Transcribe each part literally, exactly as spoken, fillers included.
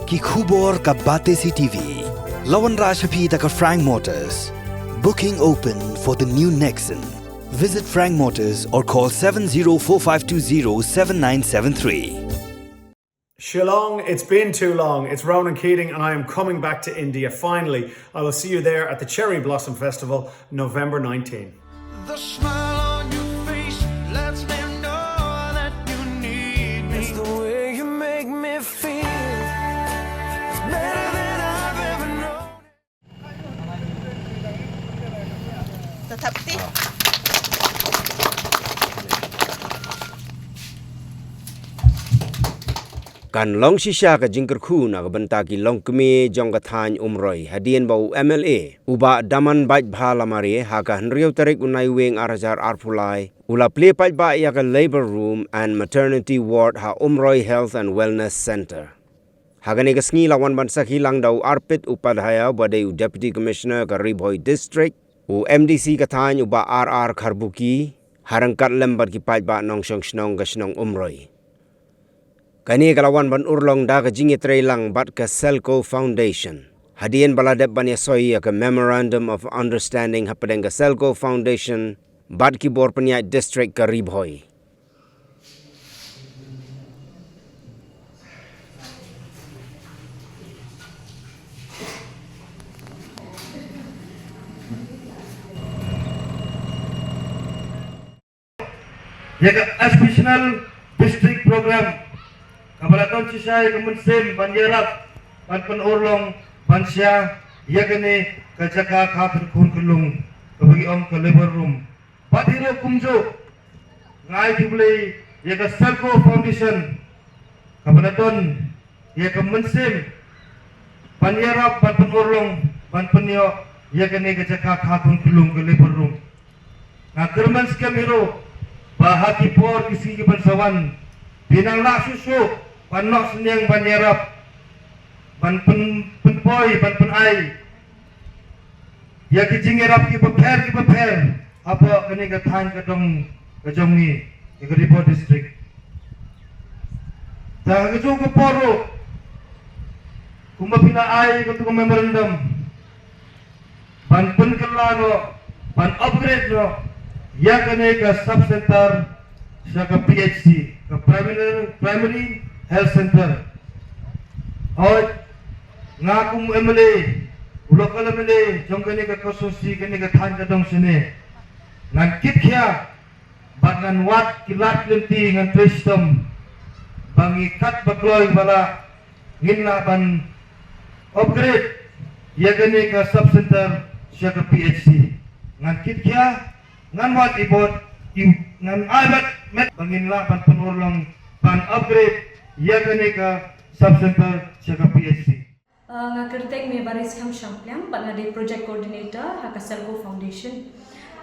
Ki khubor ka Batesi T V. La wanrah sha phi da ka Frank Motors. Booking open for the new Nexon. Visit Frank Motors or call seven zero four five two zero seven nine seven three. Shillong, it's been too long. It's Ronan Keating, and I am coming back to India finally. I will see you there at the Cherry Blossom Festival, November nineteenth. The smile on your face lets me know that you need me. It's the way you make me feel. It's better than I've ever known. Kan long shisha ka jingkyrkhu na ka bynta ki longkmie jong ka thaiñ Umroi hadien ba u M L A u Bah Daman Baitbha Lamare ha ka hynriew tarik u Naiwieng ar hajar arphew lai u la plie paidbah ïa ka Labour Room and Maternity Ward ha Umroi Health and Wellness Centre. Ha kane ka sngi la wan ban sakhi lang da u Arpit Upadhyaya uba dei u Deputy Commissioner ka Ri Bhoi District, u M D C ka thaiñ u Bah R R Kharbuki, ha ryngkat lem bad ki paidbah nongshong shnong ka shnong Umroi. Kane ka la wan ban urlong da ka jingïatreilang bad ka Selco Foundation hadien ba la dep ban ïasoi ïa ka Memorandum of Understanding hapdeng ka Selco Foundation bad ki bor pynïaid district ka Ri Bhoi. Ïa ka Aspirational District Program kaba la don shisha ïa ka mynsiem ban ïarap ban pynurlong ban shna ïa kane ka jaka kha kyrkhu kyllung kaba ki ong ka Labour Room. Bad hi ruh kumjuh nga ai khublei ïa ka Selco Foundation kaba la don ïa ka mynsiem ban ïarap ban pynurlong ban pynïoh ïa kane ka jaka kha kyrkhu kyllung ka Labour Room. Nga kyrmen skhem hi ruh ba ha ki por ki sngi ki ban sa wan phin nang lah shuh shuh ban noh synñiang ban ïarap ban pyn, pynpoi ban pynai ïa ki jingïarap kiba pher kiba pher hapoh kane ka thaiñ ka dong ka jong ngi, ïa ka Ri Bhoi District. Te ha kajuh ka por ruh kumba phi la ai katu ka memorandum ban pynkylla noh ban upgrade noh ïa kane ka sub center sha ka P H C, ka Primary, Primary Health Center. Hooid, nga kum M L A, u local M L A jong kane ka constituency, kane ka thaiñ ka dong shane, ngan kit khia bad ngan wad ki lad ki lynti, ngan trei shitom ba ngi kat ba kloi ba lah ngin lah ban upgrade ïa kane ka sub center sha ka P H C. Ngan kit khia, ngan wad i bor, i, ngan ai bad met ba ngin lah ban pynurlong ban upgrade ïa kane ka sub center sha ka P H C. Uh, nga kyrteng Mebaris Khamshangpliang bad nga dei project coordinator ha ka Selco Foundation.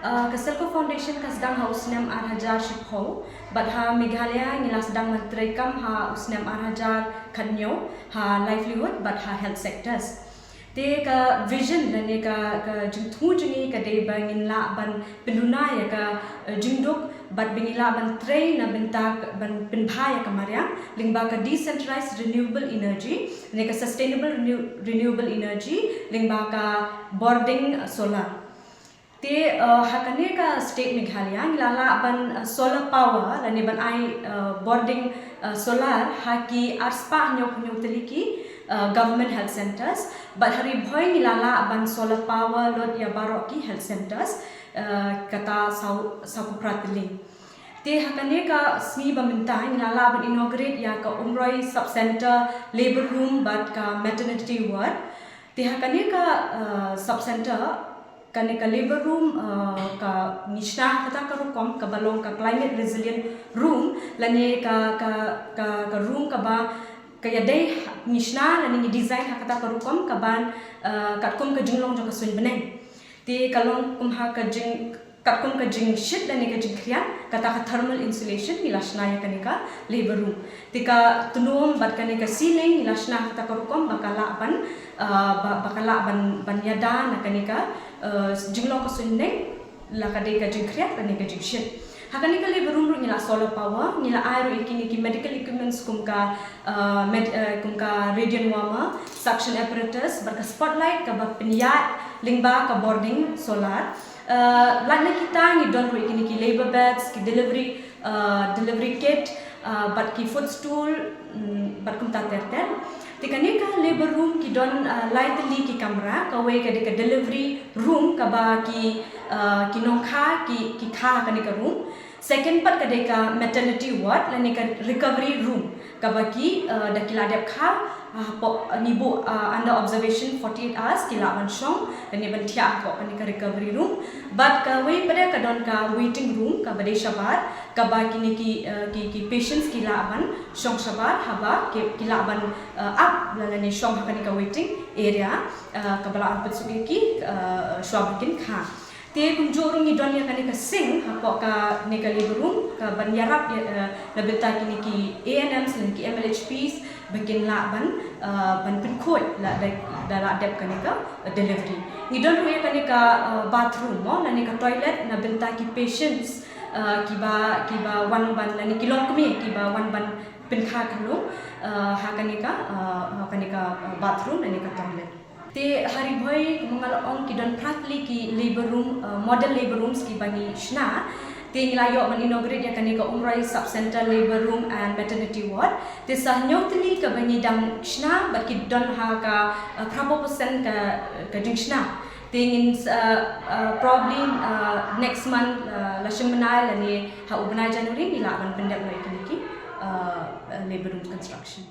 Uh, ka Selco Foundation ka sdang ha u snem ar hajar shiphew bad ha Meghalaya ngi la sdang ban treikam ha u snem ar hajar khathynñiew ha livelihood bad ha health sectors. Te ka vision lane ka, ka jingthmu jong ngi ka dei ba ngin lah ban pynduna ïa ka, eh, jingduk bad ba ngin lah ban trei na bynta ban pynbha ïa ka mariang lyngba ka decentralized renewable energy, ne ka sustainable renew-, renewable energy, lyngba ka bording, eh, solar. Te, eh, ha kane ka state Meghalaya ngi la lah ban, eh, solar power lane ban ai, eh, bording, eh, solar ha ki arspah hynñiewphew hynñiew tylli ki, eh, government health centers. Bad ha Ri Bhoi ngi la lah ban solar power load ïa baroh ki health centers, eh, kata saw, sawphew phra tylli. Te ha kane ka sngi ba mynta ngi la lah ban inaugurate ïa ka Umroi Sub Center, Labour Room bad ka Maternity Ward. Te ha kane ka, eh, sub center, kane ka Labour Room, eh, ka ngi shna kata ka rukom kaba long ka climate resilient room, lane ka, ka, ka, ka room kaba ka ïadei, ngi shna lane ngi design ha kata ka rukom kaban, eh, katkum ka jinglong jong ka suiñ bneng. Te ka long kum ha ka jing, katkum ka jingshit lane ka jingkhriat, kata ka thermal insulation ngi la shna ïa kane ka Labour Room. Te ka tnum bad kane ka ceiling ngi la shna kata ka rukom ba ka lah ban, ah, ba, ba ka lah ban, ban ïada na kane ka, ah, jinglong ka suiñ bneng, la ka dei ka jingkhriat lane ka jingshit. Ha kane ka labor room ruh ngi la solar power, ngi la ai ruh ïa kine ki medical equipments kum ka uh, med, uh, kum ka radiant warmer, suction apparatus, bad ka spotlight kaba pynïaid lyngba ka bording solar. Uh, lait na kita ngi don ruh ïa kine ki labor beds, ki delivery uh, delivery kit, uh, bad ki footstool, mm, bad kumta ter ter. Te kane ka labor room ki don uh, lai tylli ki kamra, kawei ka dei ka delivery room kaba ki uh, ki nongkha ki ki kha ha kane ka room. Second pat ka dei ka maternity ward lane ka recovery room kaba ki uh, da ki la dep kha uh, hapoh uh, ngi buh uh, under observation forty-eight hours ki lah ban shong lane ban thiah hapoh kane ka recovery room. Bad kawei pat ka don ka waiting room kaba dei shabar kaba kine ki uh, ki ki patients ki lah ban shong shabar haba ki, ki lah ban uh, ap lane shong ha kane ka waiting area uh, kaba lah ban pynsuk ïa ki uh, shuwa ba kin kha. Te kumjuh ruh ngi don ïa kane ka sink hapoh kane ka labor room kaban ïarap ïa, uh, na bynta kine ki A N Ms lane ki M L H Ps ba kin lah ban uh, ban pynkhuid la da, da la dep kane ka uh, delivery. Ngi don ruh ïa kane ka uh, bathroom mo lane ka toilet na bynta ki patients uh, kiba kiba wan ban lane ki longkmie kiba wan ban pynkha khlung uh, ha kane ka uh, ha kane ka uh, bathroom lane ka toilet. Te ha Ri Bhoi kumba nga la ong ki don phra tylli ki labor room uh, model labor rooms kiba ngi shna. Te ngi la ïoh ban inaugurate ïa kane ka Umroi Sub Center Labor Room and Maternity Ward. Te sa hynñiew tylli kaba ngi dang shna bad ki don ha ka uh, phra phew percent ka ka jingshna. Te ngin uh, uh, probably uh, next month uh, la shim bnai lane ha u bnai January ngi lah ban pyndep noh ïa kine ki uh, uh, labor room construction.